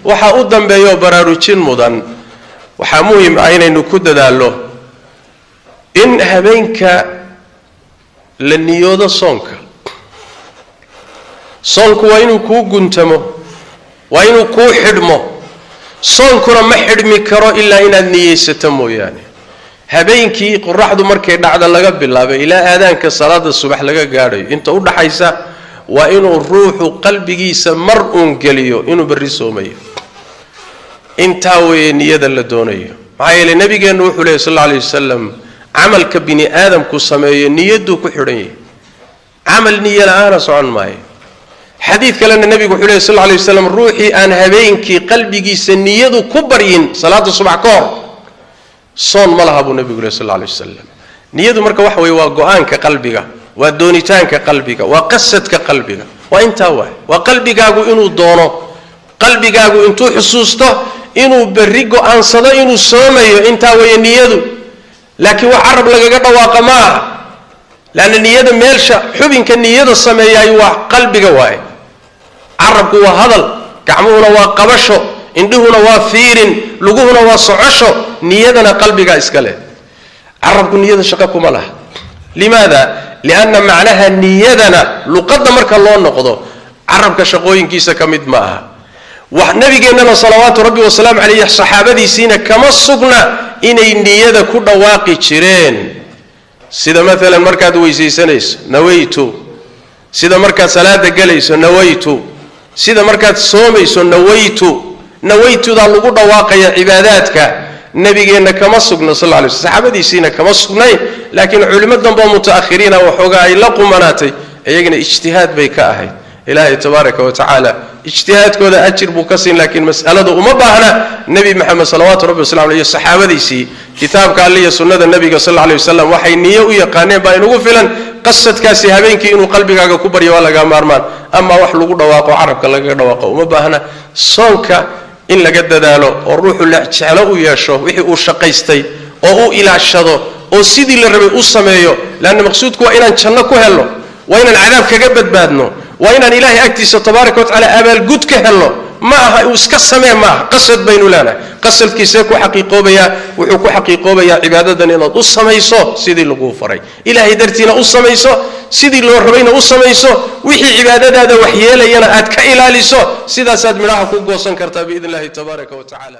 Waxaa u dambeeyo baraarujin mudan, waxaa muhim ah inaynu ku dadaallo in habeenka la niyoodo soonka. Soonku waa inuu kuu guntamo, waa inuu kuu xidhmo. Soonkuna ma xidhmi karo ilaa inaad niyeysato mooyaane. Habeenkii qoraxdu markay dhacda laga bilaabay ilaa aadaanka salaada subax laga gaadhayo, inta u dhaxaysa waa inuu ruuxu qalbigiisa mar uun geliyo inuu berri soomayo. Intaa weeye niyada la doonayo. Maxaa yeelay nabigeennu wuxuu leeyay sal alla alayhi wasalam, camalka bini aadamku sameeyo niyadduu ku xidhan yahay, camal niyo la-aana socon maayo. Xadiid kalena nebigu wuxuu leey sal alla alay waslam, ruuxii aan habeenkii qalbigiisa niyadu ku baryin salaada subax ka hor, soon ma laha buu nebigu ley sal alla alay wasalam. Niyadu marka waxa weye waa go-aanka qalbiga, waa doonitaanka qalbiga, waa qasadka qalbiga, waa intaa waay. Waa qalbigaagu inuu doono, qalbigaagu intuu xusuusto inuu berri go-aansado inuu soomayo, intaa weeye niyadu. Laakiin wax carab lagaga dhawaaqa ma aha, leanna niyada meelsha xubinka niyada sameeyaay waa qalbiga waaye. Carabku waa hadal, gacmuhuna waa qabasho, indhuhuna waa fiirin, luguhuna waa socosho. Niyadana qalbigaa iska leh, carabku niyada shaqo kuma laha. Limaada? Lianna macnaha niyadana luqadda marka loo noqdo carabka shaqooyinkiisa ka mid ma aha. Wax nabigeennana salawaatu rabbi wasalaamu caleyh saxaabadiisiina kama sugna inay niyada ku dhawaaqi jireen, sida maalan markaad weysaysanayso nawaytu, sida markaad salaada gelayso nawaytu, sida markaad soomayso nawaytu. Nawaytudaa lagu dhawaaqaya cibaadaadka nabigeenna kama sugna sal lla alay sl, saxaabadiisiina kama sugnayn. Laakiin culimo dambe oo mutaakhiriina waxoogaa ay la qumanaatay, iyagana ijtihaad bay ka ahayd. Ilaahay tabaaraka wa tacaala ijtihaadkooda ajir buu ka siin, laakiin mas'aladu uma baahna nebi Maxamed salawaatu rabbi wasalamu aleyh iyo saxaabadiisii kitaabka alle iyo sunnada nebiga sal alla alay wasalam waxay niyo u yaqaaneen baa inugu filan. Qasadkaasi habeenkii inuu qalbigaaga ku baryo waa lagaa maarmaan, amaa wax lagu dhawaaqo carabka lagaga dhawaaqo uma baahna. Soonka in laga dadaalo oo ruuxu jeclo u yeesho wixii uu shaqaystay oo u ilaashado oo sidii la rabay u sameeyo, leanna maqsuudku waa inaan janno ku helno, waa inaan cadaab kaga badbaadno, waa inaan ilaahay agtiisa tabaaraka wa tacala abaalgud ka helno. Ma aha uu iska samee, ma aha, qasad baynu leenahay. Qasadkiisee ku xaqiiqoobayaa? Wuxuu ku xaqiiqoobayaa cibaadadan inaad u samayso sidii laguu faray, ilaahay dartiina u samayso, sidii loo rabayna u samayso, wixii cibaadadaada waxyeelayana aad ka ilaaliso. Sidaasaad midhaha ku goosan kartaa biidn illahi tabaaraka wa tacala.